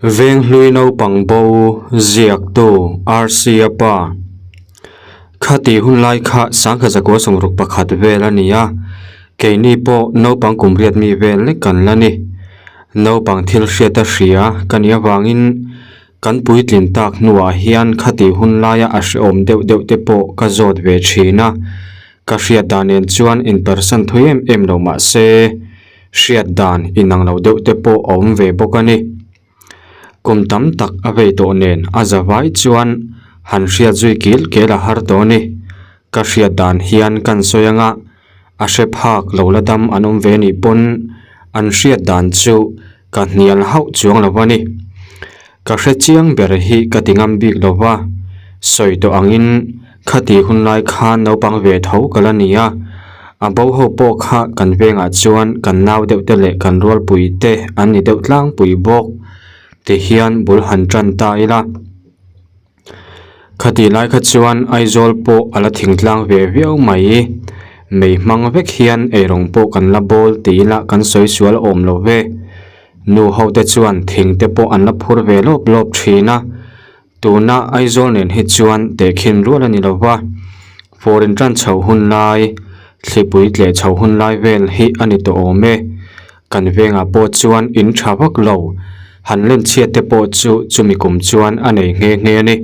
Venghlui naupang bo ziaktu Rc-a pa. Khati hun lai kha sangkhat zakua sawmruk pakhat vel a ni a, keini pawh naupang kum riat mi vel lek kan la ni. Naupang thil hriat a hria ka nih avangin kan puitlin tak hnuah hian khati hun laia a hrehawm deuh deuh te pawh ka zawt ve thin a, ka hriat dan nen chuan inpersan thui em em lo mah se, Hriat dan inang lo deuh te pawh a awm ve bawk a ni. Kum tam tak a vei tawh nen a za vai chuan han hriat zui kil kel a har tawh a ni. Ka hriat dan hian kan sawi anga a hre phak lo la dam an awm ve nih pawn an hriat dan chu ka hnial hauh chuang lo a ni. Ka hre chiang ber hi ka ti ngam bik lo va, sawi tawh angin khati hun lai khan naupang ve tho ka la ni a, a bo ho pawh kha kan vengah chuan kan nau deuh te leh kan rualpui te an ni deuh tlangpui bawk ti hian bul han tan ta ila. Khati lai kha chuan Aizawl pawh a la thingtlang ve viau mai, mei hmang vek hian eirawng pawh kan la bawl ti ila kan sawi sual awm lo ve. Nu ho te chuan thing te pawh an la phur ve lawp lawp thin a, tuna Aizawl nen hi chuan tehkhin rual a ni lo va, foreign tan chho hun lai, thlipui tleh chho hun lai vel hi a ni tawh awm e. Kan vengah pawh chuan in tha vak lo, han len chhiat te pawh chu chumi kum chuan a nei nghe nghe a ni.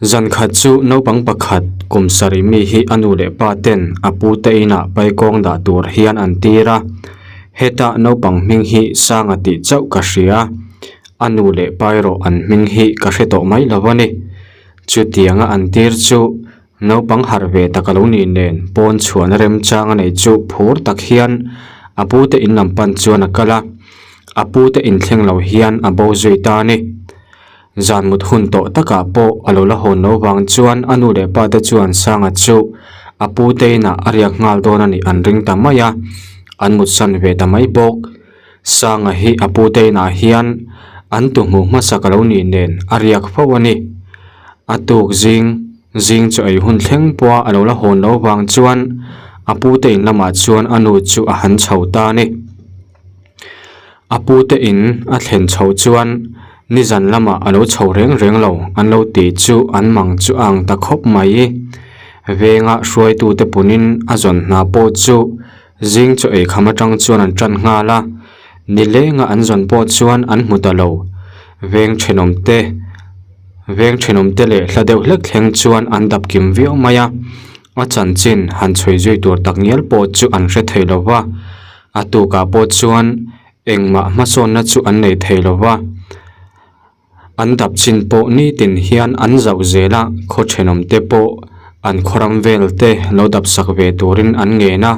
Zan khat chu naupang pakhat kum sarih mi hi a nu leh pa ten a pu te inah paikawng dah tur hian an tir a, heta naupang hming hi Sanga tih chauh ka hria, a nu leh pa erawh an hming hi ka hre tawh mai lo a ni. Chutianga an tir chu naupang harh ve tak a lo nih nen pawn chhuahna remchang a nei chu phur tak hian a pu te in lam pan chuan a kal a, a pu te inthleng lo hian a bo zui ta a ni. Zan mut hun tawh takah pawh a lo la hawn lo vang chuan a nu leh pa te chuan Sanga chu a pu te inah a riak nghal dawn a nih an ring ta mai a, an mutsan ve ta mai bawk. Sanga hi a pu te inah hian an tu hmuh hmasak a lo nih nen a riak fo a ni. A tuk zing zing chu ei hun thleng pawha a lo la hawn lo vang chuan a pu te in lamah chuan a nu chu a han chho ta a ni. A pute in a thlen chho chuan nizan lamah a lo chho reng reng lo an lo ti chu an mang chu a ang ta khawp mai. Venga hruaitute punin a zawn hna pawh chu zing chaw ei kham atang chuan an tan nghal a, nilenga an zawn pawh chuan an hmu ta lo. Veng thenawm te veng thenawm te leh hla deuh hlek thleng chuan an dap kim viau mai a, a chanchin han chhui zui tur tak ngial pawh chu an hre thei lo va. A tukah pawh chuan engmah hmasawnna chu an nei thei lo va, an dap chin pawh nitin hian an zauh zel a, khaw thenawm te pawh an khawram vel te lo dap sak ve turin an ngen a,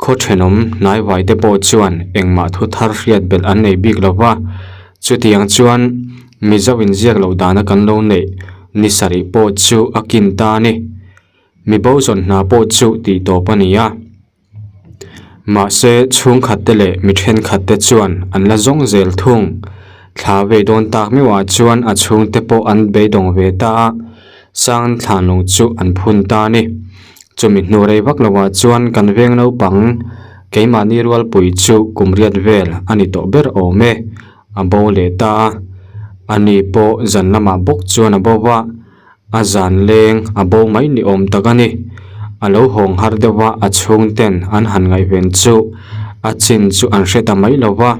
khaw thenawm hnaivai te pawh chuan engmah thu thar hriat belh an nei bik lo va, chutiang chuan Mizo inziak loh dana kan lo neih ni sarih pawh chu a kin ta a ni. Mi bo zawn hna pawh chu tih tawp a ni a. Mahse, chhungkhatte leh mi thenkhatte chuan an la zawng zel thung. Thla vei dawn tak meuhah chuan a chhungte pawh an beidawng ve ta a, Sang Thlanlung chu an phun ta a ni. Chumi hnu rei vak lovah chuan kan veng naupang keimahni rualpui chu kum riat vel a ni tawh ber awm e, a bo leh ta a. Ani pawh zan lamah bawk chuan a bo va. A zan leng a bo mai ni awm tak a ni. A lo hawng har deuh a, a chhungten an han ngaihven chu a chin chu an hre ta mai lo va.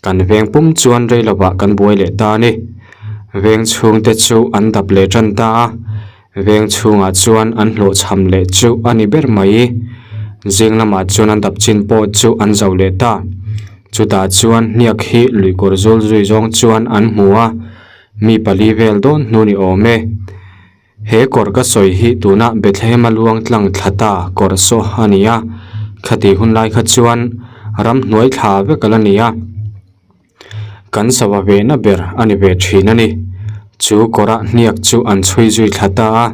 Kan veng pum chuan rei lovah kan buai leh ta a ni. Veng chhungte chu an dap leh tan ta a, veng chhungah chuan an hlawhchham leh chu a ni ber mai. Zing lamah chuan an dap chin pawh chu an zo leh ta. Chutah chuan hniak hi luikawr zul zui zawng chuan an hmu a. Mi pali vel dawn hnu ni awm e. He kawr ka sawi hi tuna Bethlehem a luang tlang thla ta kawr saw a ni a, khati hun lai kha chuan ramhnuai thla vek a la ni a. Kan sava ve na ber a ni ve thin a ni. Chu kawrah hniak chu an chhui zui thla ta a,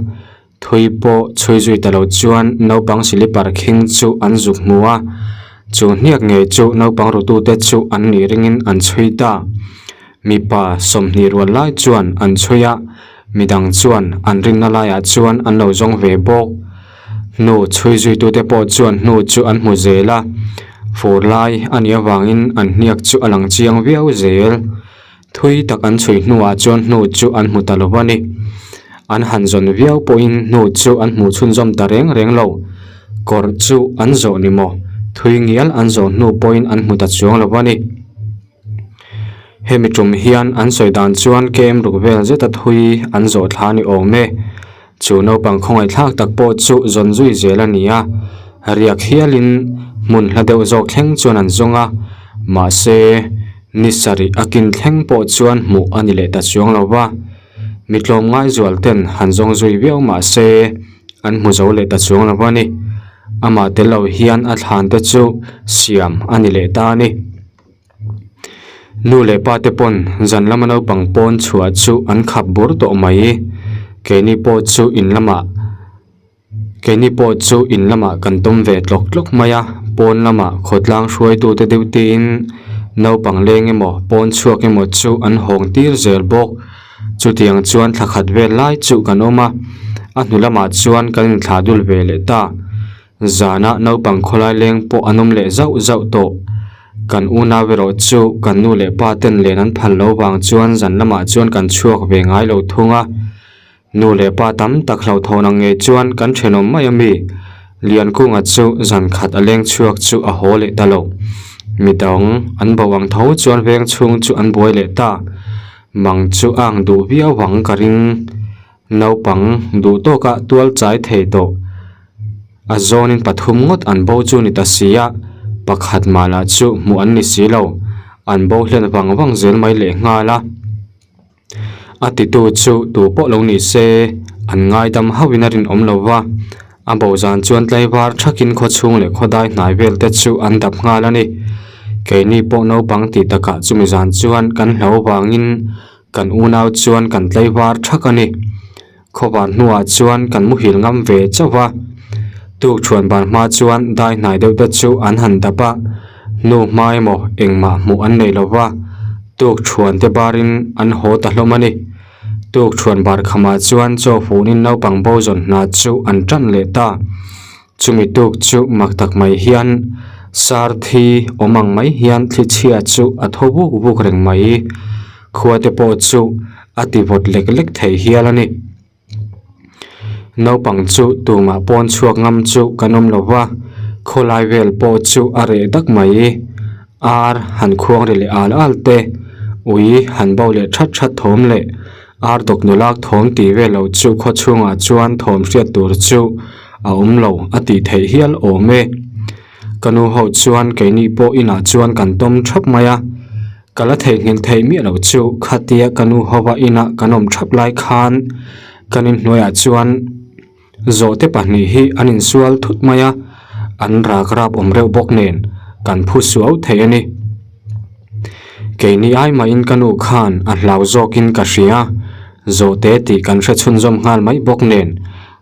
Thui pawh chhui zui ta lo chuan naupang silipar khing chu an zuk hmu a, chu hniak ngei chu naupang rutute chu an nih ringin an chhui ta. Mipa 20 rual lai chuan an chhui a, midang chuan an rinna laiah chuan an lo zawng ve bawk. Hnu chhui zuitute pawh chuan hnu chu an hmu zel a. Fur lai a nih avangin an hniak chu a lang chiang viau zel. Thui tak an chhui hnuah chuan hnu chu an hmu ta lo a ni. An han zawn viau pawhin hnu chu an hmuh chhunzawm ta reng reng lo. Kawr chu an zawh ni maw? Thui ngial an zawh hnu pawhin an hmu ta chuang lo a ni. Hemi tum hian an sawi dan chuan kem ruk vel zeta thui an zawh thla ni awm e. Chu naupang khawngaihthlak tak pawh chu zawn zui zel a ni a, riak hialin hmun hla deuh zawk thleng chuan an zawng a, mahse ni sarih a kin thleng pawh chuan hmuh a ni leh ta chuang lo va. Mi tlawmngai zual ten han zawng zui viau mahse an hmu zo leh ta chuang lo va ni. Amah tel lo hian a thlan te chu siam a ni leh ta a ni. Nu leh pa te pawn zan lama naupang pawn chhuah chu an khap bur tawh mai. Keini pawh chu in lamah keini pawh chu in lamah kan tawm ve tlawk tlawk mai a, pawn lamah khawtlang hruaitute deuh tiin naupang leng emaw pawn chhuak emaw chu an hawng tir zel bawk. Chutiang chuan thla khat vel lai chu kan awm a, a hnu lamah chuan kan inthlah dul ve leh ta. Zana naupang khawlai leng pawh an awm leh zauh zauh tawh. Kan unau erawh chu kan nu leh pa ten len an phal lo vang chuan zan lamah chuan kan chhuak ve ngai lo thung a. Nu leh pa tam tak hlauhthawn ang ngei chuan kan thenawm mai a mi. Liankunga chu zan khat a leng chhuak chu a haw leh ta lo. Midang an bo ang tho chuan veng chhung chu an buai leh ta. Mang chu a ang duh viau ang ka ring. Naupang duh tawkah tual chai thei tawh. A zawnin pathum ngawt an bo chu ni ta si a, pakhat mah lah chu hmuh an ni si lo. An bo hlen vang vang zel mai leh nghal a. A titu chu tu pawh lo ni se, an ngaidam hauhin a rinawm lo va. A bo zan chuan tlaivar thakin khaw chhung leh khaw dai hnai vel te chu an dap nghal a ni. Keini pawh naupang tih takah chumi zan chuan kan hlo vangin Kan unau chuan kan tlaivar thak a ni. Khawvar hnuah chuan kan muhil ngam ve chauh va. Tuk chhuan ban hma chuan dai hnai deuh te chu an han dap a, hnu hma emaw engmah hmuh an nei lo va, tuk chhuan te barin an haw ta hlawm a ni. Tuk chhuan bar khamah chuan chaw funin naupang bo zawn hna chu an tan leh ta. Chumi tuk chu mak tak mai hian sar thi awm ang mai hian thli chhia chu a thaw vuk vuk reng mai. Khua te pawh chu a ti vawt lek lek thei hial a ni. Naupang chu tumah pawn chhuak ngam chu kan awm lo va, khawlai vel pawh chu a reh dak mai. Ar han khuang ri leh al al te, ui han bo leh that that thawm leh Ar dawk nulak thawm tih vel lo chu khaw chhungah chuan thawm hriat tur chu a awm lo a tih theih hial awm e. Ka nu ho chuan keini pawh inah chuan kan tawm thap mai a, ka la theihnghilh theih miah lo chu khatia ka nu hova inah kan awm thap lai khan kan inhnuaiah chuan zawhte pahnih hi an insual thut mai a, an rak rap awm reuh bawk nen kan phu suau thei a ni. Keini ai mahin ka nu khan a hlau zawkin ka hria, zawhte tih kan hre chhunzawm nghal mai bawk nen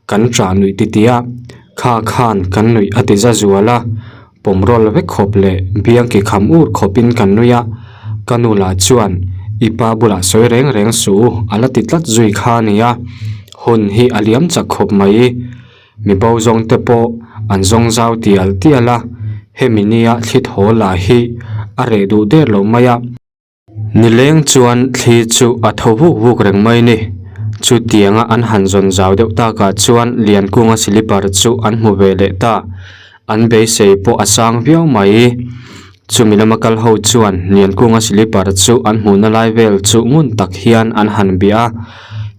kan ṭah nuih titi a, kha khan kan nuih a ti za zual a, pawm rawl vek khawp leh biang ki kham ur khawpin kan nui a, ka nu lah chuan i pa bulah sawi reng reng suh u a la ti tlat zui kha a nia, hun hi a liam chak khawp mai. Mi bo zawng te pawh an zawng zau tial tial a, hemi nia thli thaw lah hi a reh duh der lo mai a. Nileng chuan thli chu a tho vuk vuk reng mai ni. Chutianga an han zawn zau deuh takah chuan Liankunga silipar chu an hmu ve leh ta. An beisei pawh a sang viau mai. Chumi lama kal ho chuan Liankunga silipar chu an hmuhna lai vel chu ngun tak hian an han bia a,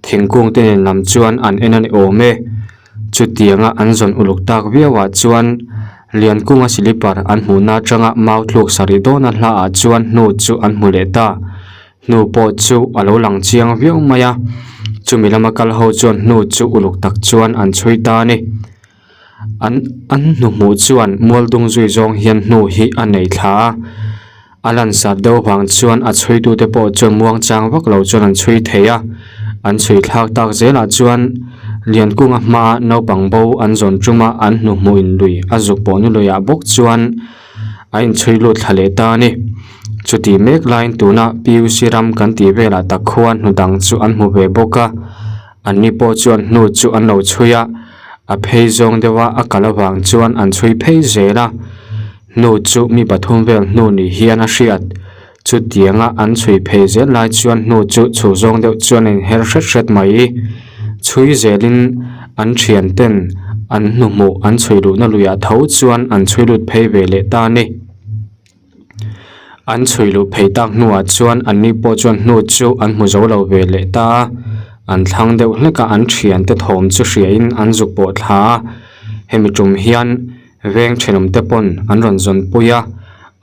thingkung te nen lam chuan an en a ni awm e. Chutianga an zawn uluk tak viauah chuan Liankunga silipar an hmuhna atanga mau tluk sarih dawna hlaah chuan hnu chu an hmu leh ta. Hnu pawh chu a lo lang chiang viau mai a, chumi lama kal ho chuan hnu chu uluk tak chuan an chhui ta a ni. An an hnuhmuh chuan mualdung zui zawng hian hnu hi a nei thla a, a lansar deuh vang chuan a chhuitute pawh chuan muangchang vak lo chuan an chhui thei a, an chhui thlak tak zelah chuan Liankunga hmaa naupang bo an zawn tuma an hnuhmuh in lui a zuk pawh ni luiah bawk chuan a inchhui lut thla leh ta a ni. Chuti mek laiin tuna PUC ram kan tih velah tak khuan hnu dang chu an hmu ve bawk a, anni pawh chuan hnu chu an lo chhui a. A phei zawng deuha a kal avang chuan an chhui phei zel a. Hnu chu mi pathum vel hnu ni hian a hriat. Chutianga an chhui phei zel lai chuan hnu chu chhu zawng deuh chuan a inher hret hret mai. Chhui zelin an thian ten an hnuhmuh an chhui luhna luiah tho chuan an chhui lut phei ve leh ta a ni. An chhui luh phei tak hnuah chuan anni pawh chuan hnu chu an hmu zo lo ve leh ta a, an thlang deuh hlek a an thiante thawm chu hriain an zuk pawh thla a, hemi tum hian veng thenawm te pawn an rawn zawn pui a,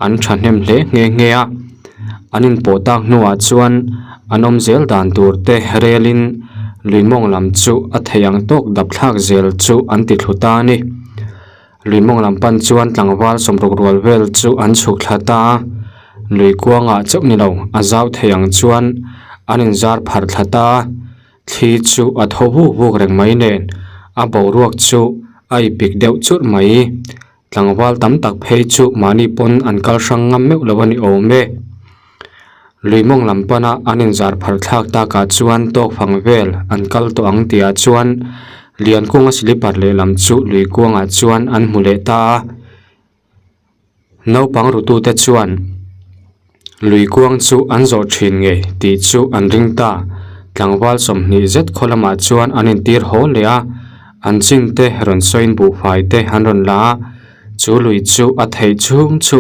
an thahnem hle nghe nghe a, an inpawh tak hnuah chuan an awm zel dan tur te relin lui mawng lam chu a theih ang tawk dap thlak zel chu an ti thlu ta a ni. Lui mawng lam pan chuan tlangval sawmruk rual vel chu an chhuk thla ta a, lui kuangah chauh ni lo a zau thei ang chuan an inzar pharh thla ta a, thli chu a tho vuk vuk reng mai nen a boruak chu a ipik deuh churh mai. Tlangval tam tak phei chu mahni pawn an kal hrang ngam meuh lo a ni awm e. Lui mawng lam pana an inzar pharh thlak takah chuan tawk fang vel an kal tawh ang tihah chuan Liankunga slipper lehlam chu lui kuangah chuan an hmu leh ta a. Naupang rutute chuan lui kuang chu an zawh thin ngei tih chu an ring ta. Tlangval 20 zet khaw lamah chuan an intir haw leh a, an chin te rawn sawiin buhfai te an rawn la a, chu lui chu a theih chhung chu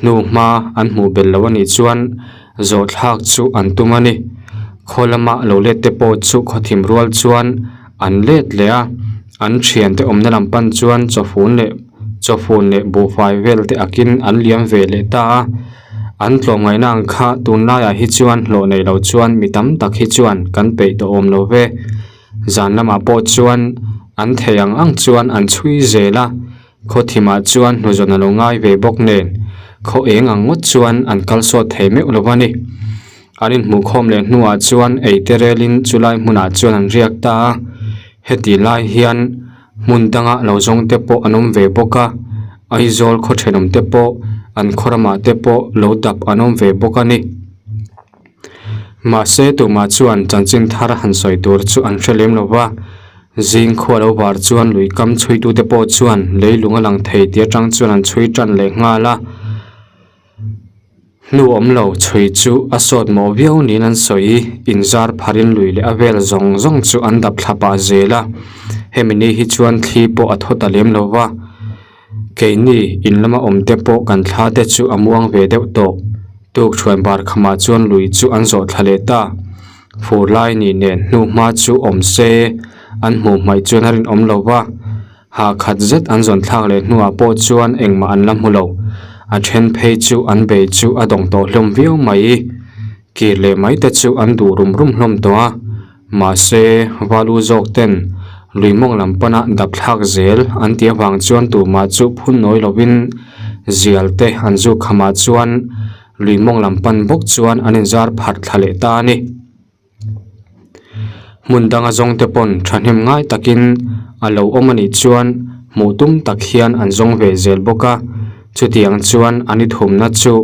Hnu hma an hmuh belh lo a nih chuan zawh thlak chu an tum a ni. Khaw lama lo let te pawh chu khawthim rual chuan an let leh a, an thiante awmna lam pan chuan chawfun leh chawfun leh buhfai vel te akin an liam ve leh ta a. An tlawmngaihna ang kha tunlaiah hi chuan hlawh nei lo chuan mi tam tak hi chuan kan peih tawh awm lo ve. Zan lamah pawh chuan an thei ang ang chuan an chhui zel a. Khaw thimah chuan hnuzawn a lo ngai ve bawk nen, khaw eng ang ngawt chuan an kal sawt thei meuh lo a ni. An inhmuhkhawm leh hnuah chuan ei te relin chulai hmunah chuan an riak ta a, heti lai hian hmun danga lo zawng te pawh an awm ve bawk a, Aizawl khaw thenawm te pawh an khaw ramah te pawh lo dap an awm ve bawk a ni. Mahse tumah chuan chanchin thar han sawi tur chu an hre lem lo va, zing khua lo var chuan lui kam chhuitute pawh chuan leilung a lang thei tih atang chuan an chhui tan leh nghal a, hnu awm lo chhui chu a sawt mawh viau niin an sawi, inzar pharin lui leh a vel zawng zawng chu an dap thla pah zel a, hemi ni hi chuan thli pawh a thaw ta lem lo va. Keini in lama awm te pawh kan thla te chu a muang ve deuh tawh. Tuk thuan bar khamah chuan lui chu an zawh thla leh ta. Fur lai ni nen hnu hma chu awm se an hmuh hmaih chuan a rinawm lo va. Ha khat zet an zawn thlak leh hnuah pawh chuan engmah an la hmu lo. A then phei chu an bei chu a dawng tawh hlawm viau mai. Kir leh mai te chu an duh rum rum hlawm tawh a. Mahse, valu zawk ten lui mawng lam pana dap thlak zel an tih avang chuan tumah chu phun nawi lovin zial te an zuk khamah chuan lui mawng lam pan bawk chuan an inzar pharh thla leh ta a ni. Hmun danga zawng te pawn thahnem ngai takin a lo awm a nih chuan hmuh tum tak hian an zawng ve zel bawk a, chutiang chuan an i thumna chu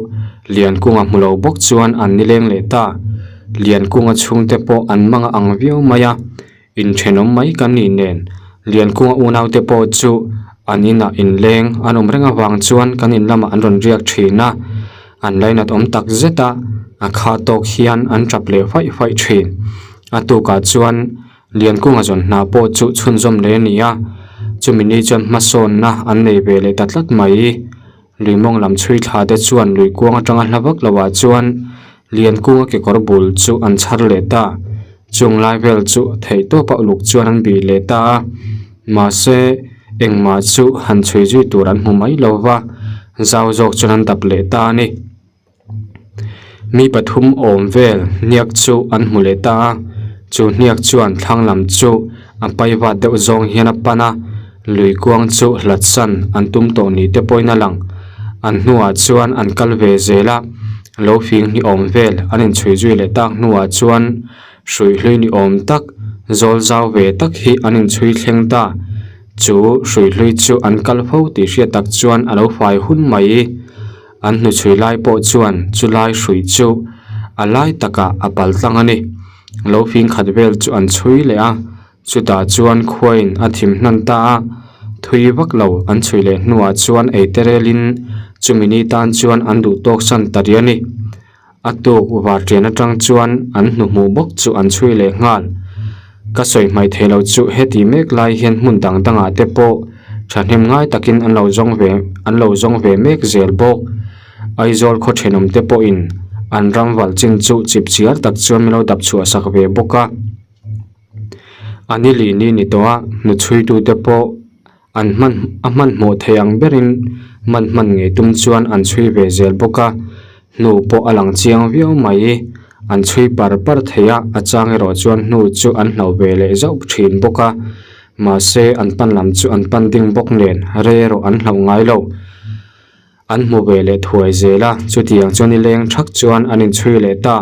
Liankunga hmu lo bawk chuan an nileng leh ta. Liankunga chhungte pawh an mang a ang viau mai a, inthenawm mai kan nih nen Liankunga unaute pawh chu an inah inleng an awm reng avang chuan kan in lamah an rawn riak thin a, an lainat awm tak zet a, a kha tawk hian an tap leh faih faih thin. A tukah chuan Liankunga zawn hna pawh chu chhunzawm leh a ni a, chumi ni chuan hmasawnna an nei ve leh ta tlat mai. Lui mawng lam chhui thla te chuan lui kuang atanga hla vak lo ah chuan Liankunga kekawr bul chu an chhar leh ta. Chung lai vel chu theih tawpa uluk chuan an bih leh ta a. Mahse, engmah chu han chhui zui tur an hmu mai lo va, zau zawk chuan an dap leh ta a ni. Mi pathum awm vel hniak chu an hmu leh ta a, chu hniak chuan thlang lam chu a pai vat deuh zawng hian a pan a, lui kuang chu hlat san an tum tawh ni te pawhin a lang. An hnuah chuan an kal ve zel a, lo fing ni awm vel an inchhui zui leh tak hnuah chuan hruihhlui ni awm tak zawl zau ve tak hi an inchhui thleng ta. Chu hruihhlui chu an kal fo tih hriat tak chuan a lo fai hun mai. An hnuchhui lai pawh chuan chu lai hruih chu a lai takah a pal tlang a ni. Lo fing khat vel chu an chhui leh a, chutah chuan khuain a thim hnan ta a. Thui vak lo an chhui leh hnuah chuan ei te relin chumi ni tan chuan an duh tawk san ta rih a ni. A tuk varṭian aṭang chuan an hnuhmuh bawk chu an chhui leh nghal. Ka sawi hmaih thei lo chu heti mek lai hian hmun dang dangah te pawh thahnem ngai takin an lo zawng ve an lo zawng ve mek zel bawk. Aizawl khaw thenawm te pawhin an ram valh chin chu chip chiar tak chuan min lo dap chhuah sak ve bawk a. A ni lih ni ni tawh a, hnuchhuitute pawh an hman a hmanhmawh thei ang berin man hman ngei tum chuan an chhui ve zel bawk a, hnu pawh a lang chiang viau mai. An chhui par par thei a, a chang erawh chuan hnu chu an hlauh ve leh zauh thin bawk a, mahse an pan lam chu an pan ding bawk nen rei erawh an hlauh ngai lo. An hmu ve leh thuai zel a, chutiang chuan i leng thak chuan an inchhui leh ta.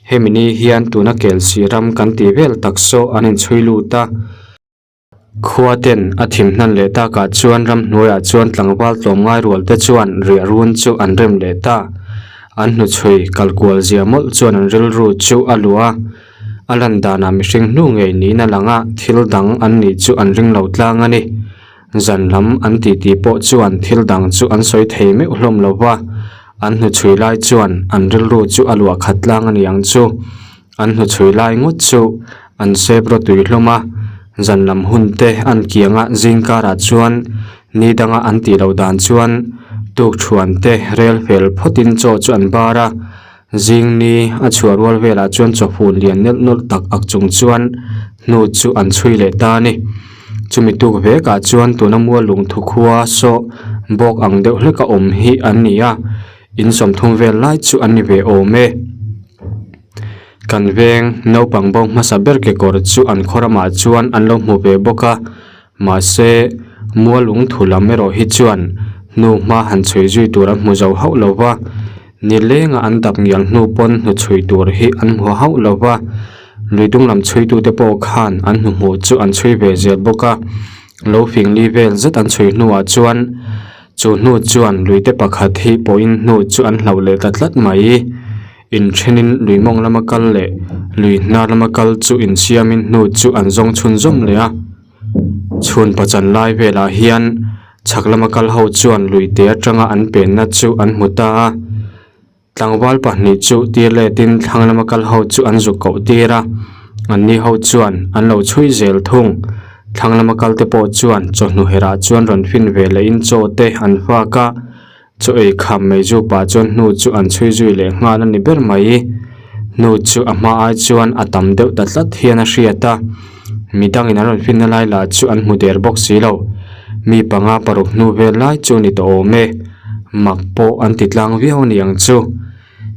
Hemi ni hian tuna Kelsih ram kan tih vel tak saw an inchhui lut a. Khua ten a thim hnan leh takah chuan ramhnuaiah chuan tlangval tlawmngai rual te chuan riah run chu an rem leh ta. An hnuchhui kal kual zia mawlh chuan an rilru chu a luah a. A lan danah mihring hnu ngei niin a lang a, thil dang an nih chu an ring lo tlang a ni. Zan lam an titi pawh chuan thil dang chu an sawi thei meuh hlawm lo va, an hnuchhui lai chuan an rilru chu a luah khat tlang a ni ang chu. An hnuchhui lai ngawt chu an sep rawtui hlawm a, zan lam hun te an kiang a zing karah chuan ni danga an tih loh dan chuan tukthuan te rel fel phawtin chaw chu an bar a, zing ni a chhuah rual velah chuan chawhun lian nelh nawlh tak ak chung chuan hnu chu an chhui leh ta a ni. Chumi tuk vekah chuan tuna mual lungthu khua saw bawk ang deuh hleka awm hi an ni a, in sawmthum vel lai chu an ni ve awm e. Kan veng naupang bo hmasa ber kekawr chu an khaw ramah chuan an lo hmu ve bawk a, mahse mual lungthu lam erawh hi chuan hnu hma han chhui zui tur an hmu zo hauh lo va, nilenga an dap ngial hnu pawn hnuchhui tur hi an hmu hauh lo va. Lui dung lam chhuitute pawh khan an hnuhmuh chu an chhui ve zel bawk a, lo fing li vel zet an chhui hnuah chuan chu hnu chuan luite pakhat hi pawhin hnu chu an hlauh leh ta tlat mai. Inthenin lui mawng lama kal leh lui hnar lama kal chu insiamin hnu chu an zawng chhunzawm leh a. Chhun pachan lai velah hian chhak lama kal ho chuan luite atanga an penna chu an hmu ta a. Tlangval pahnih chu tir letin thlang lama kal ho chu an zuk koh tir a, anni ho chuan an lo chhui zel thung. Thlang lama kal te pawh chuan chawhnu herah chuan rawn fin ve lehin chaw te an fak a, chaw ei kham mai zu pah chuan hnu chu an chhui zui leh nghal a ni ber mai. Hnu chu a hma ai chuan a tam deuh ta tlat hian a hriat a, midangin an rawn finna lai lah chu an hmu der bawk si lo. Mi panga paruk hnu vel lai chu a ni tawh awm e. Mak pawh an ti tlang viau a ni ang chu.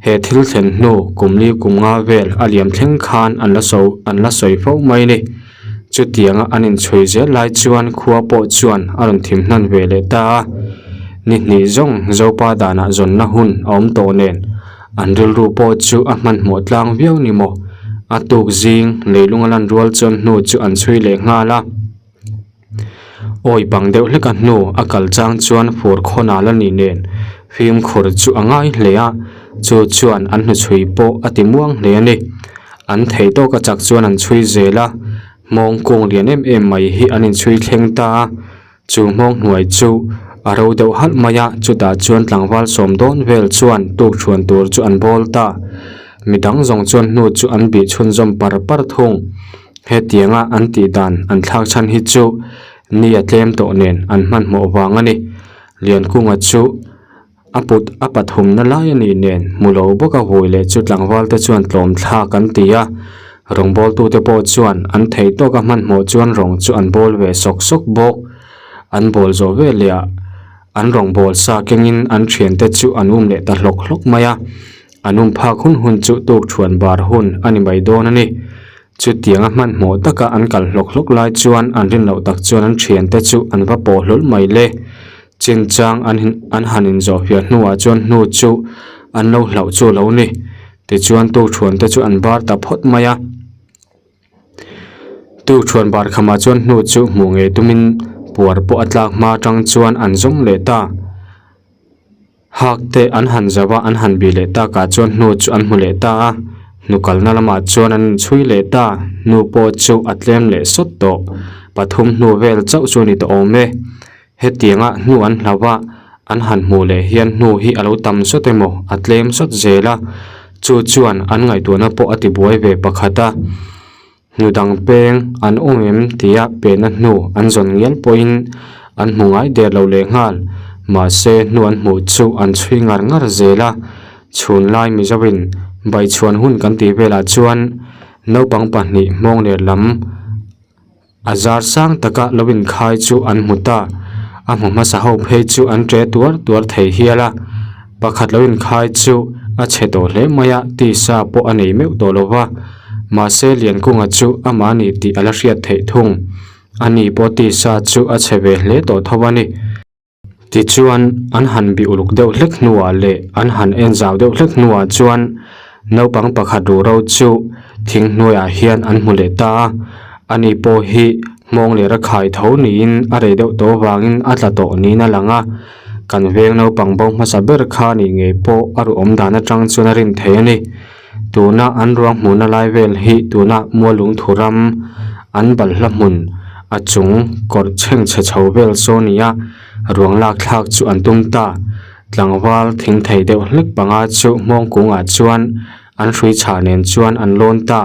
He thil thlen hnu kum li kum nga vel a liam thleng khan an la so an la sawi fo mai a ni. Chutianga an inchhui zel lai chuan khua pawh chuan a rawn thim hnan ve leh ta a. Ni hnih zawng Zopa danah zawnna hun a awm tawh nen an rilru pawh chu a hmanhmawh tlang viau ni maw. A tuk zing leilung a lan rual chuan hnu chu an chhui leh nghal a. Awi bang deuh hlek a hnu a kal chang chuan fur khawn al a nih nen fimkhur chu a ngai hle a, chu chuan an hnuchhui pawh a ti muang hle a ni. An thei tawk a chak chuan an chhui zel a, hmawng kung lian em em mai hi an inchhui thleng ta a, chu hmawng hnuai chu a ro deuh halh mai a, chutah chuan tlangval sawm dawn vel chuan tukṭhuan tur chu an bawl ta. Midang zawng chuan hnu chu an bih chhunzawm par par thung. Hetianga an tih dan an thlak chhan hi chu ni a tlem tawh nen an hmanhmawh vang a ni. Liankunga chu a put a pathumna lai a nih nen hmu lo bawk a hui leh chu tlangval te chuan tlawm thlak an ti a. Rawngbawltute pawh chuan an theih tawk a hmanhmawh chuan rawng chu an bawl ve sawk sawk bawk. An bawl zawh veleh ah an rawngbâwl sa kengin an ṭhiante chu an um leh ta hlawk hlawk mai a. An um phak hun hun chu tukṭhuan bar hun a ni mai dawn a ni. Chutianga hmanhmawh taka an kal hlawk hlawk lai chuan an rin loh tak chuan an thiante chu an va pawh hlawl mai le. Chinchang an an han inzawhfiah hnuah chuan hnu chu an lo hlauh chu a lo ni. Tichuan tukṭhuan te chu an bar ta phawt mai a. Tukṭhuan bar khamah chuan hnu chu hmuh ngei tumin puar pawh a tlak hma atang chuan an zawng leh ta. Hak te an han zauh a, an han bih leh takah chuan hnu chu an hmu leh ta a, hnu kalna lamah chuan an inchhui leh ta, hnu pawh chu a tlem leh sawt tawh. pathum hnu vel chauh chu a ni tawh awm e. Hetianga hnu an hlauh a, an han hmuh leh hian hnu hi a lo tam sawt emaw a tlem sawt zel a, chu chuan an ngaihtuahna pawh a tibuai ve pakhat a. Hnu dang peng an awm em tia pehna hnu an zawn ngial pawhin an hmu ngai der lo leh nghal. Mahse hnu an hmuh chu an chhui ngar ngar zel a, chhunlai Mizoin baichhuan hun kan tih velah chuan naupang pahnih hmawng leh lam A zar sang taka lo inkhai chu an hmu ta. A hmu hmasa ho phei chu an ṭe tuar tuar thei hial a. Pakhat lo inkhai chu a chhe tawh hle mai a, tisa pawh a nei meuh tawh lo va. Mahse Liankunga chu amah ni tih a la hriat theih thung. Ani pawh tisa chu a chhe ve hle tawh tho a ni. Tichuan, an han bih uluk deuh hlek hnuah leh an han en zau deuh hlek hnuah chuan naupang pakhat ruhro chu thing hnuaiah hian an hmu leh ta a. Ani pawh hi hmawng leh rakhai tho niin a rei deuh tawh avangin a tla tawh niin a lang a. Kan veng naupang bo hmasa ber kha nih ngei pawh a ruh awm dan atang chuan a rin thei a ni. Tuna an ruang hmuhna lai vel hi tuna Mualungthu ram an balhla hmun a chung kawrh chhengchhe chho vel saw nia ruang lak thlak chu an tum ta. Tlangval thing thei deuh hlek panga chu hmawng kungah chuan an hrui chhah nen chuan an lawn ta.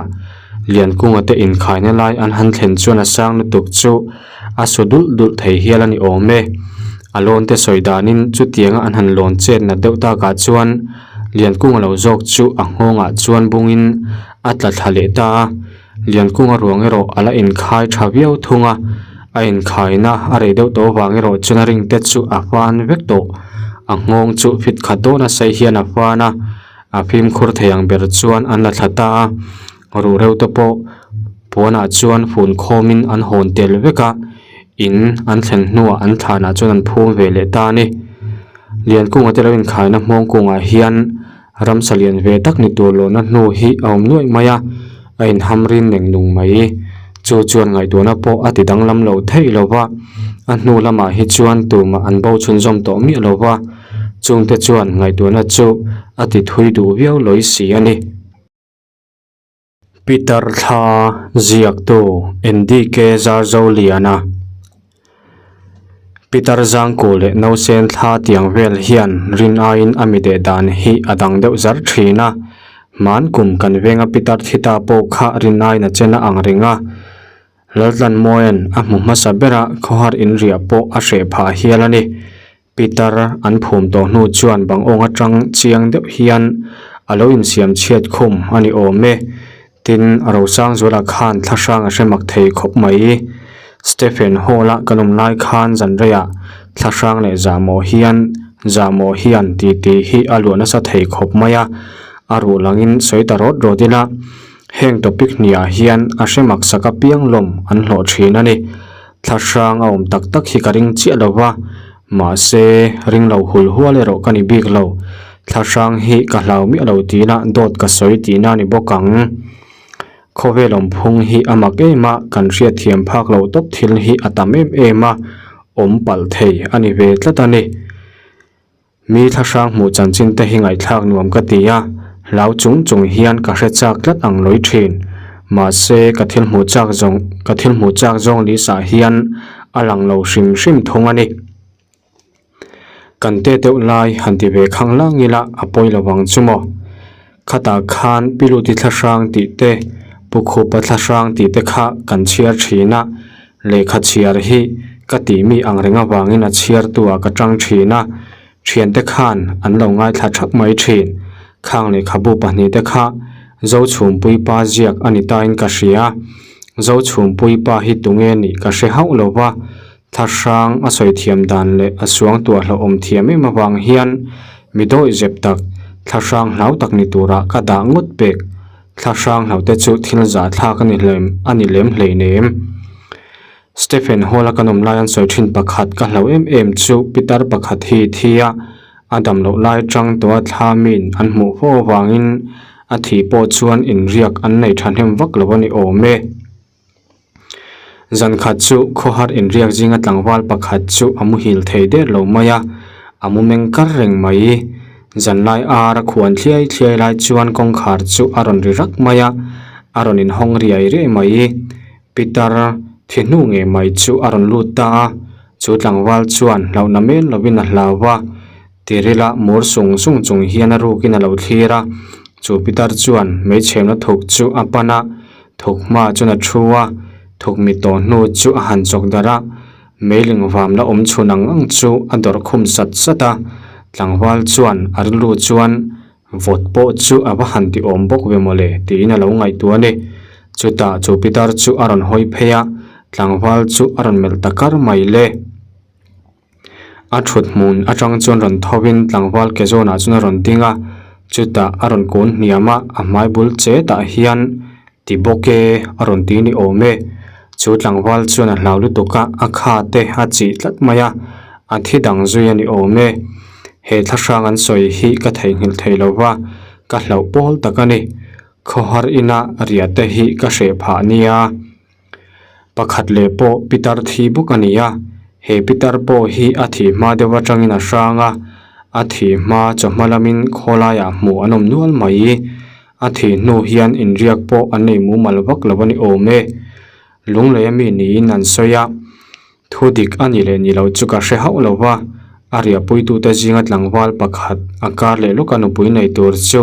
Liankunga te inkhaina lai an han thlen chuan a sang lutuk chu a su dulh dulh thei hial a ni awm e. A lawn te sawi danin chutianga an han lawn chet nat deuh takah chuan Liankunga lo zawk chu a nghawngah chuan bungin a tla thla leh ta a, Liankunga ruang erawh a la inkhai tha viau thung a, a inkhaina a rei deuh tawh avang erawh chuan a ring te chu a fan vek tawh. A nghawng chu fit khat dawn a sei hian a fan a, a fimkhur thei ang ber chuan an la thla ta a, ruh reuh te pawh puanah chuan fun khawmin an hawn tel vek a, in an thlen hnuah an thlanah chuan an phum ve leh ta a ni. Liankunga te lo inkhaina hmawng kungah hian ramsa lian ve tak ni tur lawhna hnu hi a awm nuaih mai a, a inhamrin neng nung mai. Chu chuan ngaihtuahna pawh a ti danglam lo theih lo va, a hnu lamah hi chuan tumah an bo chhunzawm tawh miah lo va, chungte chuan ngaihtuahna chu a ti thui duh viau lawi si a ni. Peter thla ziaktu NDK Zarzoliana Peter Zangku leh Nausen thla tiang vel hian rin aiin a mi deh dan hi a dang deuh zar thin a, hman kum kan venga Peter thi ta pawh kha rin aiin a chen a ang reng a, Laltlanmawia'n a hmu hmasa bera khawhar inriah pawh a hreh phah hial a ni. Peter an phum tawh hnu chuan bang awng atang chiang deuh hian a lo insiam chhiat khum a ni awm e. Tin, Rosangzuala khan thlahrang a hre mak thei khawp mai. Stephen Hall-a kan awm lai khan zanreiah thlahrang leh zahmawh hian zahmawh hian titi hi a luah nasa thei khawp mai a, a ruh langin sawi ta rawt rawt ila. Heng topic hniah hian a hre mak sak apiang lawm an hlawh thin a ni. Thlahrang a awm tak tak hi ka ring chiah lo va, mahse ring lo hul hual erawh ka ni bik lo. Thlahrang hi ka hlau miah lo tihna dawt ka sawi tihna a ni bawk ang. Khawvel awmphung hi a mak em a, kan hriatthiam phak loh tawp thil hi a tam em em a, awm palh thei a ni ve tlat a ni. Mi thlahrang hmuh chanchin te hi ngaihthlak nuam ka ti a, hlau chung chung hian ka hre chak tlat ang lawi thin. Mahse, ka thil hmuh chak zawng ka thil hmuh chak zawng list ah hian a lang lo hrim hrim thung a ni. Kan te deuh lai han ti ve khang lang ila a pawi lo vang chu maw. Khatah khan Piluti thlahrang tih te, Pukhupa thlahrang tih te kha kan chhiar thin a, lehkha chhiar hi ka tih mi ang reng avangin a chhiartu ah ka tang thin a, thiante khan an lo ngaithla thap mai thin. Khang lehkhabu pahnihte kha Zochhumpuii pa ziak a ni tain ka hria. Zochhumpuii pa hi tunge nih ka hre hauh lo va, Thlahrang a sawi thiam dan leh a suangtuah hlauhawm thiam em avang hian mi dawih zep tak, thlahrang hlau tak ni turah ka dah ngawt pek. Thlahrang hlauhte chu thil zahthlak a ni hlem a ni lem hleinem. Stephen Hall-a kan awm lai an sawi thin pakhat ka hlauh em em chu pitar pakhat hi thi a, a dam loh lai tang tawha thla min an hmuh fo avangin a thih pawh chuan inriak an nei thahnem vak lo a ni awm e. Zan khat chu khawhar inriak zinga tlangval pakhat chu a muhil thei der lo mai a, a mu meng kar reng mai. Zanlai ar a khuan thliai thliai lai chuan kawngkhar chu a rawn ri rak mai a, a rawn inhawng riai riai mai. Pitar. Thi hnu ngei mai chu a rawn lut ta a, chu tlangval chuan hlauhna men lovin a hlau va, tirila mur sung sung chung hian a rukin a lo thlir a, chu pitar chuan meichhemna thuk chu a pan a, thuk hmaah chuan a thu a, thuk mi tawh hnu chu a han chawk darh a, meiling vam la awm chhun ang ang chu a dawrh khum sat sat a, tlangval chuan a rilru chuan Vawt pawh chu a va han ti awm bawk ve mawle tiin a lo ngaihtuah a ni. Chutah chu pitar chu a rawn hawi phei a, tlangval chu a rawn melh ta kar mai le. A thut hmun atang chuan rawn tho in tlangval ke zawnah chuan a rawn ding a, chutah a rawn kun hniam a, a hmai bul chetah hian ti bawk e a rawn ti ni awm e. Chu tlangval chuan a hlau lutuk a, a kha te a chih tlat mai a, a thi dang zui a ni awm e. He thlahrang an sawi hi ka theihnghilh thei lo va, ka hlauh pawl tak a ni. Khawhar ina riah te hi ka hreh phah nia. Pakhat leh pawh pitar thi bawk a ni a, he pitar pawh hi a thih hma deuh atangin a hrang a, a thih hma chawhma lamin khawlaiah hmuh an awm nual mai. A thih hnu hian inriak pawh an nei mumal vak lo a ni awm e. Lunglei ami niin an sawi a, thu dik a ni leh ni lo chu ka hre hauh lo va, a riahpuitute zinga tlangval pakhat a kar leh lawka nupui nei tur chu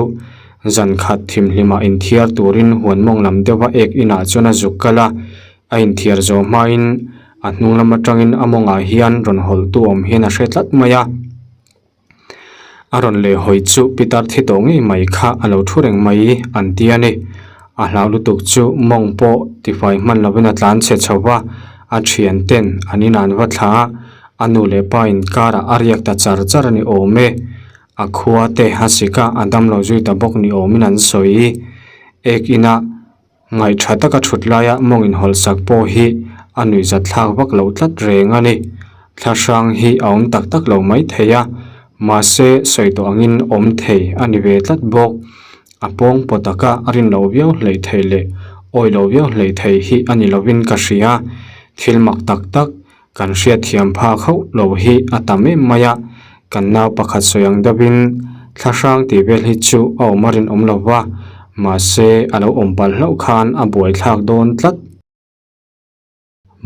zan khat thimhlimah inthiar turin huan mawng lam deuha ek inah chuan a zuk kal a, a inthiar zawh hmain a hnung lam atangin a mawngah hian rawn hawlhtu awm hian a hre tlat mai a. A rawn leh hawi chu pitar thi tawh ngei mai kha a lo thu reng mai an ti a ni. A hlau lutuk chu mawng pawh tifai hman lovin a tlan chhe chho va, a thian ten an inah an va thla a, a nu leh pa inkarah a riak ta char char a ni awm e. A khua te a sik a, a damlo zui ta bawk ni awmin an sawi. Ek inah. Ngaihṭha taka ṭhut laia mawng inhawlhsak pawh hi a nuihzat thlak vak lo tlat reng a ni. Thlahrang hi a awm tak tak lo mai thei a, mahse sawi tawh angin awm thei a ni ve tlat bawk. A pawng paw taka a rin loh viau hleih thei leh awi loh viau hleih thei hi a ni lovin ka hria. Thil mak tak tak Kan hriatthiam phak hauh lo hi a tam em mai a, kan nau pakhat sawi ang deuhin thlahrang tih vel hi chu a awm a rinawm lo va, mahse a lo awm palh hlauh khan a buaithlak dawn tlat.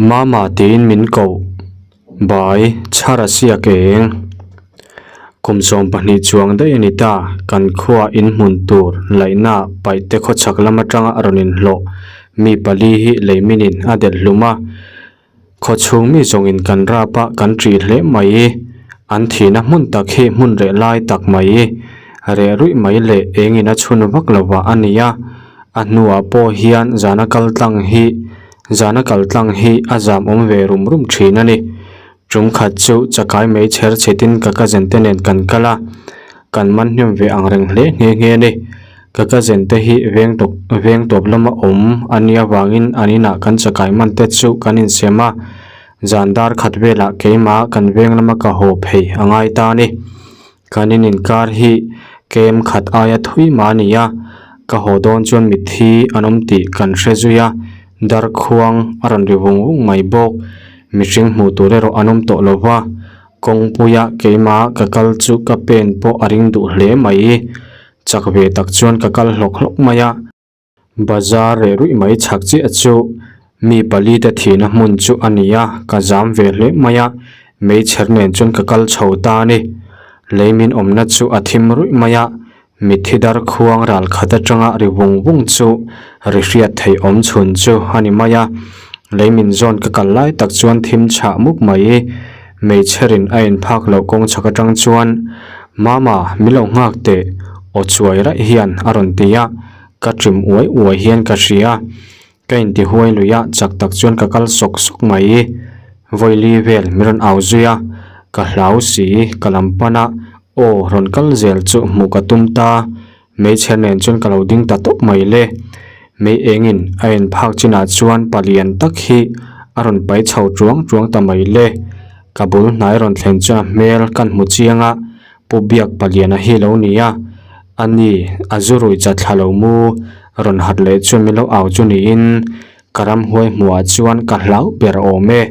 Mama tiin min koh, Bai, chhar a siak eng. Kum 12 chuang daih a ni ta, kan khua inhmun tur laihna paihte khawchhak lam atanga a rawn inhlawh mi pali hi leiminin a delh hlum a, Khaw chhung mi zawngin kan rap a, kan ṭih hle mai. An thihna hmun tak hi hmun reh lai tak mai, reh ruih mai leh engin a chhun vak lo vah a ni a. A hnuah pawh hian zana kal tlang hi zana kal tlang hi a zam awm ve rum rum ṭhin a ni. Ṭum khat chu chakai mei chher chhetin ka cousin te nen kan kal a, kan man hnem ve ang reng hle nghe nghe a ni. Ka cousin te hi veng tawp veng tawp lama awm a nia vangin an inah kan chakai man te chu kan insem a, zan dar khat velah keimah kan veng lama ka haw phei a ngai ta a ni. Kan in inkar hi kem khat aia thui mah a ni a, ka haw dawn chuan mitthi an awm tih kan hre zui a, darkhuang a rawn ri vung vung mai bawk. Mihring hmuh tur erawh an awm tawh lo va, kawngpuia keimah ka kal chu ka pen pawh a ring duh hle mai. Chak ve tak chuan ka kal hlawk hlawk mai a. Bazar reh ruih mai chhak chiah chu mi pali te thihna hmun chu a ni a, ka zam ve hle mai a, meichher nen chuan ka kal chho ta a ni. Lei min awmna chu a thim ruih mai a, mitthi dar khuang ral khat atanga ri vung vung chu ri hriat theih awm chhun chu a ni mai a. Lei min zawn ka kal lai tak chuan thim chhah mup mai. Meichherin a inphak loh kawng chhak atang chuan, Mama, min lo nghak teh, aw chuai raih hian a rawn ti a, ka ṭim uai uai hian ka hria. Ka inti huai lui a, chak tak chuan ka kal sawk sawk mai. Vawili vel min rawn au zui a, ka hlau si, ka lam pan a, aw rawn kal zel chu hmuh ka tum ta. Hmeichhe nen chuan ka lo ding ta tawp mai le. Mei engin a en phak chinah chuan palian tak hi a rawn pai chho tuang tuang ta mai le. Ka bul hnai rawn thlen chuan a hmel kan hmu chiang a, Pu Biak paliana hi lo ni a. A ni, a zu rui chat thla lo mu rawn hat leh chuan min lo au chu niin ka ramhuai hmuhah chuan ka hlau ber awm e.